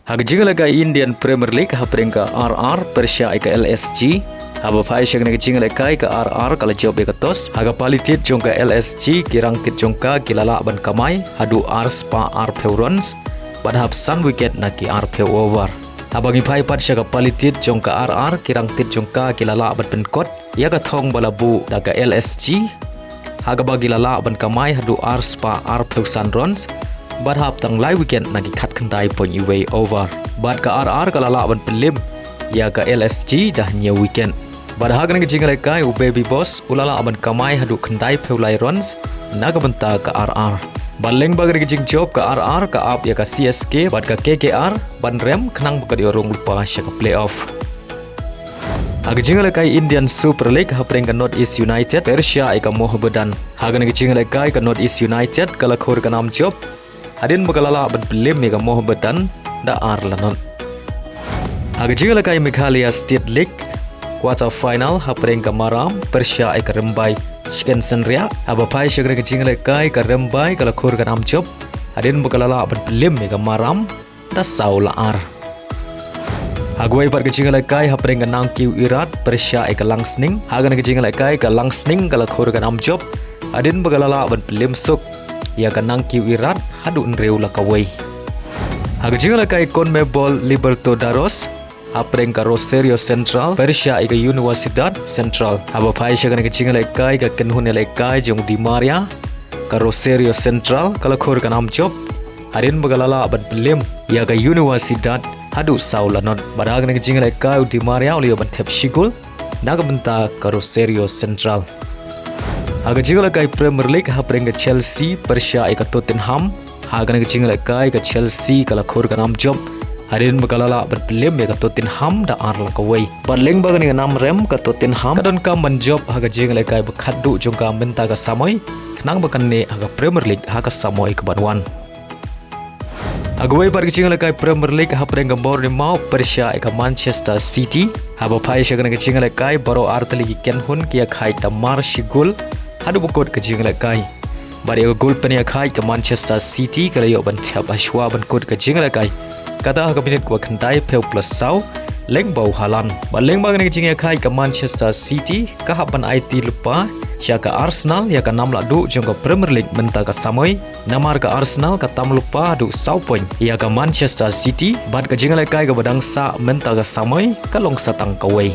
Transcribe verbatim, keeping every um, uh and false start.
Ha ka jingïalehkai Indian Premier League hapdeng ka R R pyrshah ïa ka L S G. Haba phai sha kane ka jingïalehkai ka R R ka la jop ïa ka toss. Ha ka pali tied jong ka L S G ki rangtied jong ka ki la lah ban kamai haduh ar spah arphew runs. Bad hap san wicket na ki arphew over. Haba ngi phai pat sha ka pali tied jong ka R R ki rangtied jong ka ki la lah ban pynkut ïa ka thong ba la buh da ka L S G. Ha kaba ki la lah ban kamai haduh ar spah arphew san runs. Bad hap tang lai wicket na ki khatkhyndai point wei over. Bad ka R R ka la lah ban pynlip ïa ka L S G da hynñiew wicket. Bad ha kane ka jingïalehkai u Baby Boss u la lah ban kamai haduh khyndaiphew lai runs na ka bynta ka R R. Bad lyngba kane ka jingjop ka R R ka ap ïa ka C S K bad ka K K R ban rem khnang ba ka dei rung lypa sha ka playoff. Ha ka jingïalehkai Indian Super League hapdeng ka North East United pyrshah ïa ka Mohammedan. Ha kane ka jingïalehkai ka North East United ka la khur ka nam jop hadien ba ka la lah ban pynlip ïa ka Mohammedan da ar la not. Ha ka jingïalehkai Meghalaya State League quarter final hapdeng ka Maram pyrshah ïa ka Rymbai Chicken Synriah. Haba phai sha kane ka jingïalehkai ka Rymbai ka la khur ka nam jop hadien ba ka la lah ban pynlip ïa ka Maram da saw la ar. Ha kawei pat ka jingïalehkai hapdeng ka Nangkiew Irat pyrshah ïa ka Langsning. Ha kane ka jingïalehkai ka Langsning ka la khur ka nam jop hadien ba ka la lah ban pynlip suk ïa ka Nangkiew Irat haduh hynriew la kawei. Ha ka jingïalehkai CONMEBOL Libertadores hapdeng ka Rosario Central pyrshah ïa ka Universidad Central. Haba phai sha kane ka jingïalehkai ka kynhun ïalehkai jong Di Maria ka Rosario Central ka la khur ka nam jop hadien ba ka la lah ban pynlip ïa ka Universidad haduh saw la not. Bad ha kane ka jingïalehkai u Di Maria u la ïoh ban thep shi gol na ka bynta ka Rosario Central. Ha ka jingïalehkai Premier League hapdeng ka Chelsea pyrshah ïa ka Tottenham. Ha kane ka jingïalehkai ka Chelsea ka la khur ka nam jop hadien ba ka la lah ban pynlip ïa ka Tottenham da ar la kawei. Bad lyngba kane ka nam rem ka Tottenham ka donkam ban jop ha ka jingïalehkai ba khatduh jong ka mynta ka samoi khnang ba kan neh ha ka Premier League ha ka samoi ka ban wan. Ha kawei pat ka jingïalehkai Premier League hapdeng ka Bournemouth pyrshah ïa ka Manchester City. Haba phai sha kane ka jingïalehkai baroh artylli ki kynhun ki ïakhaid da mar shi gol haduh ba kut ka jingïalehkai. Bad ïa ka gol pynïakhaid ka Manchester City ka la ïoh ban thep hashwa ban kut ka jingïalehkai, kata ha ka minit kaba khyndaiphew plus saw lyngba u Haaland. Bad lyngba kane ka jingïakhaid ka Manchester City ka hap ban aiti lypa sha ka Arsenal ïa ka nam lahduh jong ka Premier League mynta ka samoi. Namar ka Arsenal ka tam lypa haduh saw point ïa ka Manchester City bad ka jingïalehkai kaba dang sah mynta ka samoi ka long sa tang kawei.